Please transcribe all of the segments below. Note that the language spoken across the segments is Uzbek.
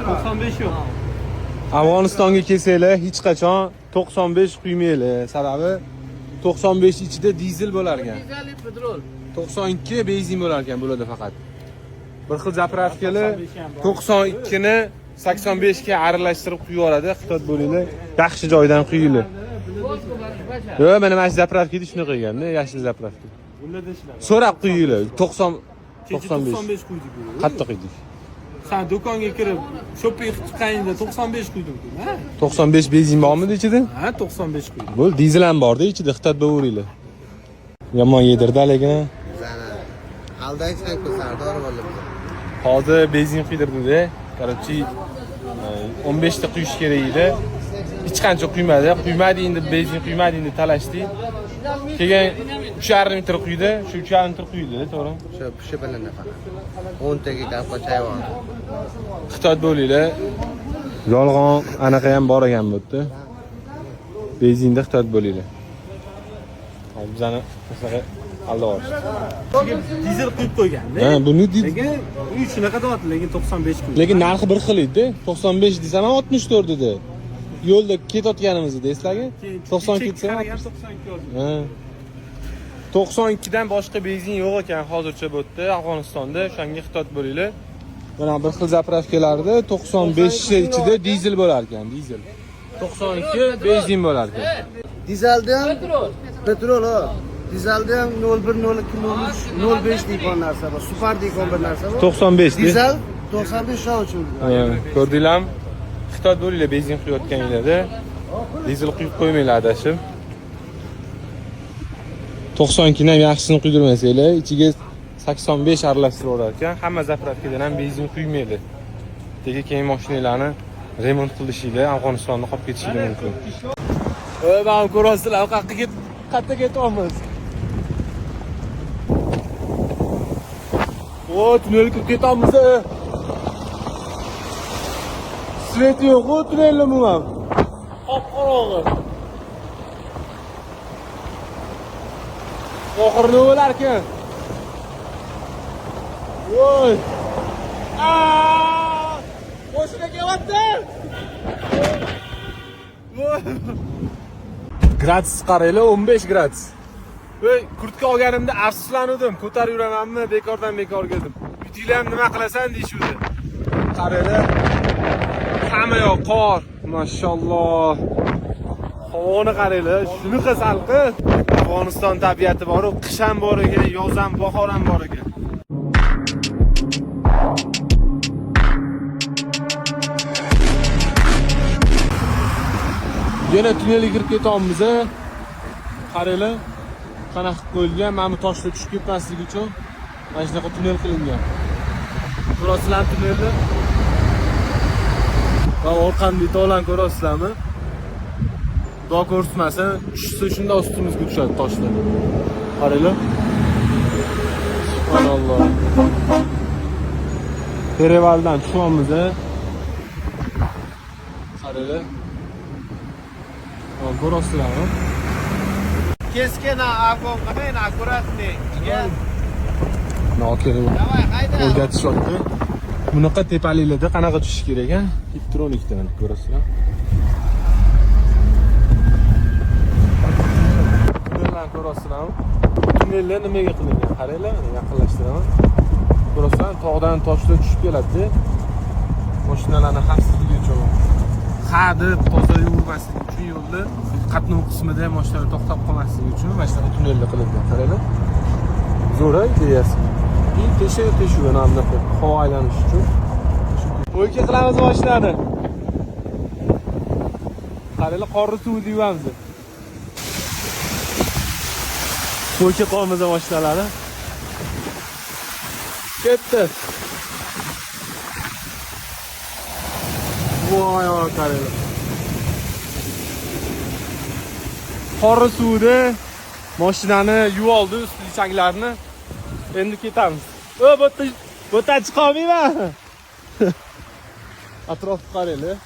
95 yo'q. Afg'onistonga kelsanglar hech qachon 95 quymanglar. Sababi 95 ichida dizel bo'lar ekan. Dizel petrol. 92 benzin bo'lar ekan bo'ladi faqat. Bir xil zapravkalar 92 ni 85 ga aralashtirib quyib yuboradi. Ehtiyot bo'linglar. Yaxshi joydan quyinglar. Yo'q, mana shu zapravkada shunaqa ekanda, yashil zapravka. Ularda shunaqa. So'rab quyinglar. 90 Kecha 95. 95 quydik. Qattiq quydik. Sen do'konga kirib shopping qilib chiqqaningda 95 quydim-ku, ha? 95 benzin bormidi ichida? Ha, 95 quydim. Bo'ldi, dizel ham borda ichida, ehtiyot bo'laveringlar. Yomon yedirdi lekin. Zana. Aldaysan-ku Sardor bola. Hozir benzin quydirdi-da. Короче, 15 ta quyish kerak edi. Hech qancha quymadi. Quymadi endi benzin quymadi endi talashdik. Keyin 3,5 litr quydi. Shu 3,5 litr quydi, to'g'rimi? Shu pishi bilan faqat. 10 taga gap qochayvon. Ehtiyot bo'linglar. Yolg'on anaqa ham bor ekan bu yerda. Benzinda ehtiyot bo'linglar. Hozir bizani shunaqa aldab yuborishdi. Dizel quyib qo'yganda. Ha, buni Lekin u shunaqa deyapti, lekin 95 quydi. Lekin narxi bir xil edi. 95 desam ham 64 dedi. Yo'lda ketayotganimizda eslarga 92 desam ham qaragan 92 yozdi. Ha. 92 dan boshqa benzin yo'q ekan hozircha bu yerda Afg'onistonda. O'shanga ehtiyot bo'linglar. Mana bir xil zapravkalarda 95 ichida dizel bo'lar ekan, dizel. 92 benzin bo'lar ekan. Dizelda ham petrol ha. Dizelda ham 01, 02, 03, 05 degan narsa bor. Super degan bir narsa bor. 95 de. Dizel 95 shu uchun. Ha, ko'rdinglarmi? Ehtiyot bo'linglar benzin quyayotganinglarda. Dizel quyib qo'ymanglar adashib. 92 ni ham yaxshisini quydirmasanglar, ichiga 85 aralashtirib yuborar ekan. Hamma zapravkadan ham benzin quymaydi. Lekin keyin mashinalarni remont qilishinglar, Afg'onistonda qolib ketishinglar mumkin. Ey, mana ko'rasizlar, qayerga ketib, qayerga ketyapmiz? O, tunnelga kirib ketamiz. Svet yo'q, u tunnelda umuman. Qop-qorong'i. Oxiri nima bo'larkan? Voy! Aa! Qo'shina kelyapti! Voy! Gradus qaranglar, 15 gradus. Voy, kurtka olganimda afsuslanuvdim. Ko'tarib yuramanmi, bekordan bekorga dedim. Yutinglar ham nima qilasan deyishuvdi. Qaranglar. Hamma yoq qor. Mashalloh. Havoni qaranglar, shunaqa salqin. Afg'oniston tabiati bor-u, qish ham bor ekan, yoz ham, bahor ham bor ekan. Yana tunnelga kirib ketyapmiz. Qaranglar, qanaqa qilib qo'yilgan, mana bu toshlar tushib ketmasligi uchun mana shunaqa tunnel qilingan. Ko'rasizlarmi tunnelni? Va orqamdagi tog'larni ko'rasizlarmi? Xudo ko'rsatmasin, tushsa shunda ustimizga tushadi toshlar. Qaranglar. Subhanalloh. Perevaldan tushyapmiz. Qaranglar. Hop, ko'rasizlarmi? Keskin afg'on qilmang, akkuratniy. Jigar. Nokeri Давай, hayda. o'rgatishyapti. Bunaqa tepaliklarda qanaqa tushish kerak ekan? Tiptronikda mana ko'rasizlar. Tunnellarni ko'rasizlarmi? Tunnellar nimaga qilingan? Qaranglar, mana yaqinlashtiraman. Ko'rasizlar, tog'dan toshlar tushib keladi. Mashinalarning xavfsizligi uchun. Ha deb toza yurmasligi uchun yo'lda qatnov qismida mashinalar to'xtab qolmasligi uchun mana shunaqa tunnellar qilingan. Qaranglar. Zo'r ideyasi. И tesha teshuv mana bunaqa havo aylanishi uchun. O'yka qilamiz mashinani. Qaranglar, qorni suvida yuvamiz. O'yka qilamiz mashinalarni. Ketdi. Voy, voy, qaranglar. Qorni suvida mashinani yuvib oldi, ustidagi changlarni. Endi ketamiz. O, bu yerdan chiqa olmayman. Atrofni qaranglar.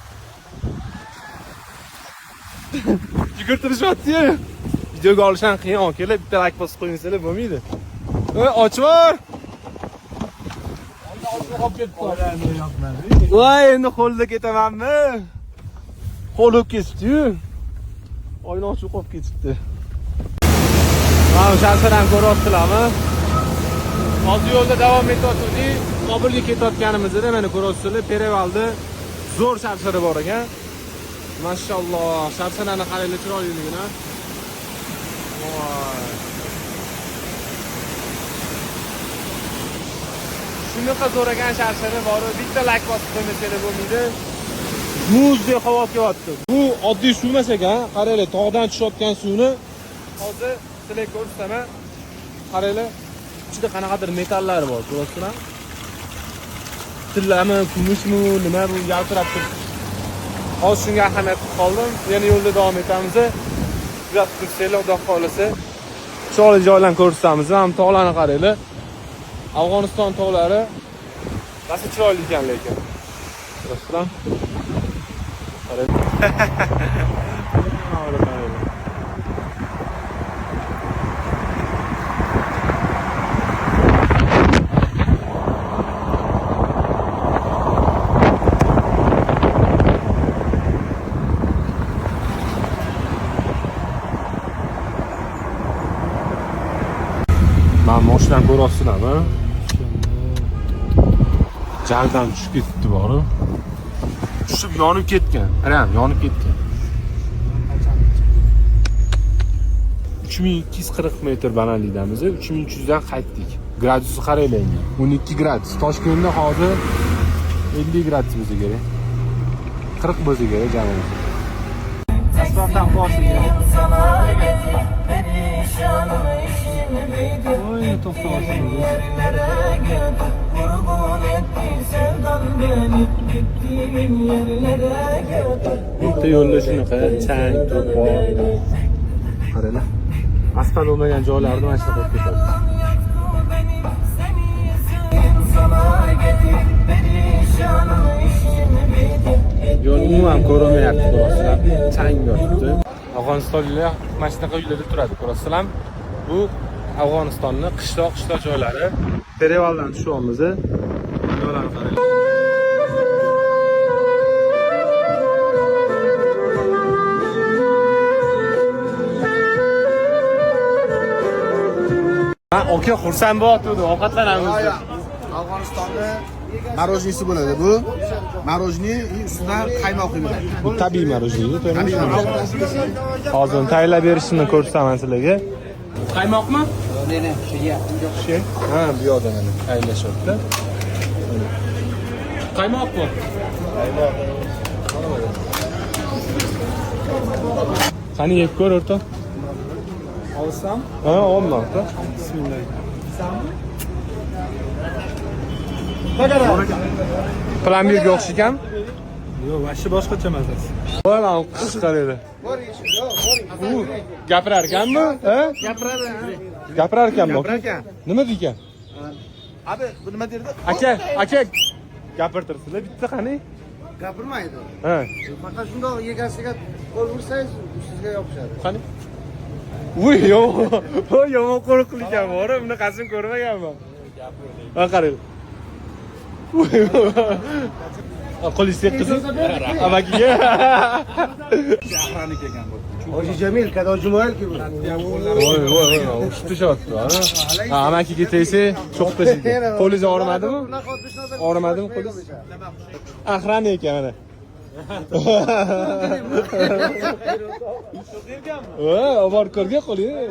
Yugurtirishyapti-yu. Videoga olish ham qiyin, akalar, bitta like bosib qo'ymasalar bo'lmaydi. Oy, ochib yubor. Qolib ketdi. Voy, endi qo'lda ketamanmi? Qo'l o'p ketibdi-yu. Oyna ochiq qolib ketibdi. Mana sharshar ham ko'ryapsizlarmi? Hozir yo'lda davom etayotgandik. Kobulga ketayotganimizda mana ko'ryapsizlar, Perevalda zo'r sharshara bor ekan. Mashalloh, sharsharani qaranglar chiroyliligini. Voy. Shunaqa zo'r ekan sharshara bor, bitta lak bosib qo'ymasanglar bo'lmaydi. Muzdek havo kelyapti. Bu oddiy suv emas ekan, qaranglar, tog'dan tushayotgan suvni hozir sizlarga ko'rsataman. Qaranglar, ichida qanaqadir metallar bor, ko'rasizlar? Tillami, kumushmi, nima bu yaltirab turibdi. Hozir shunga ahamiyat qilib qoldim. Yana yo'lda davom etamiz. Kuzatib tursanglar, Xudo xohlasa, chiroyli joylarni ko'rsatamiz. Ham tog'larni qaranglar. Afg'oniston tog'lari rosa chiroyli ekan lekin. Ko'rasizlar? Qarang. Qaranglar. Mana mashinani ko'ryapsizlarmi? Jardan tushib ketibdi borib. Tushib yonib ketgan. Qarang, yonib ketgan. 3240 metr balandlikdamiz. 3300 dan qaytdik. Gradusi qaranglar endi. 12 gradus. Toshkentda hozir 50 gradus bo'lsa kerak. 40 bo'lsa kerak jamoasi. Asfaltdan boshiga. Oy, to'xtab. Bitta yo'lda shunaqa chang, to'pol. Qaranglar. Asfalt bo'lmagan joylarda mana shunaqa bo'lib ketadi. Yo'l umuman ko'rinmayapti, ko'rasizlar. Chang yotibdi. Afg'onistonliklar mana shunaqa uylarda turadi, ko'rasizlar. Bu Afg'onistonning qishloq joylari. Perevaldan tushyapmiz. Yo'llarni qaranglar. Ha, aka xursand bo'lyotgandi, ovqatlanamiz deb. Afg'onistonda marojnisi bo'ladi bu. Marojni ustidan qaymoq quyiladi. Bu tabiiy marojniy, to'g'rimi? Hozir tayyorlab berishini ko'rsataman sizlarga. Qaymoqmi? Ne, shu. Ha, bu yoqda mana tayyorlashyapti. Qaymoq bu. Qaymoq. Qani yeb ko'r o'rtoq. Olsam? Ha, olma o'rtoq. Bismillah. Plambirga o'xshagan. Yo'q, vashi boshqacha mazasi. Voy, mana qiz qaraydi. U gapirar ekanmi? Ha? Gapiradi. Gapirar ekanmi? Gapirar ekan. Nima deykan? Abi, bu nima derdi? Aka, aka gapirtirsizlar bitta qani? Gapirmaydi. Ha, Faqat shundoq egasiga qo'l ursangiz sizga yopishadi. qani? Uy, yomon, voy yomon qo'rqinchli ekan, bor, bunaqasini ko'rmaganman. Ha, qarang. Uy, qo'lingiz qiziq. Amakiga. Hoji Jamil, Kado Jumoyil ki bu. Voy, voy, voy, ushib tushyapti, ha. Amakiga tegsa, cho'q tashlaydi. Qo'lingiz og'rimadimi? Og'rimadimi qo'lingiz? Охрана ekan mana. Voy, olib borib ko'rgin qo'lingni.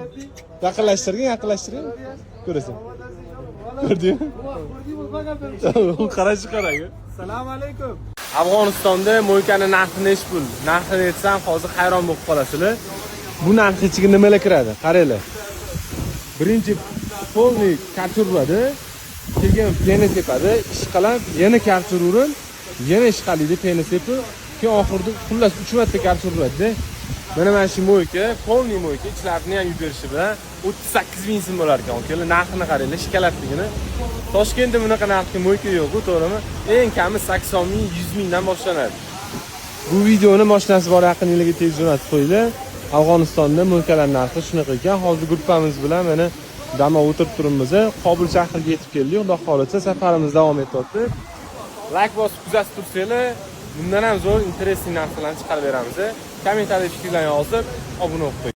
Yaqinlashtirgin, yaqinlashtirgin. Ko'rasan. Ko'rdingmi? Qarashi qarang. Assalomu alaykum. Afg'onistonda mo'ykani narxi nechi pul? Narxini aytsam hozir hayron bo'lib qolasizlar. Bu narx ichiga nimalar kiradi? Qaranglar. Birinchi полный kartur uradi, keyin pena sepadi, ishqalab yana kartur urib, yana ishqalaydi pena sepib, keyin oxirida xullas 3 marta kartur uradi. Mana shu mo'yka, полный mo'yka ichlarini ham yuvib berishi bilan 38 ming so'm bo'lar ekan. Akalar, narxini qaranglar, shikolatligini. Toshkentda bunaqa narxga mo'yka yo'q-ku, to'g'rimi? Eng kami 80 ming, 100 mingdan boshlanadi. Bu videoni mashinasi bor yaqinlikka tez jo'natib qo'yinglar. Afg'onistonda mo'ykalar narxi shunaqa ekan. Hozir gruppamiz bilan mana Dam olib o'tirib turibmiz. Qobul shahriga yetib keldik. Xudo xohlasa safarimiz davom etyapti. Layk bosib kuzatib tursanglar, bundan ham zo'r, интересный narsalarni chiqarib beramiz. Kommentariyada fikrlarni yozib, obuna bo'lib qo'ying.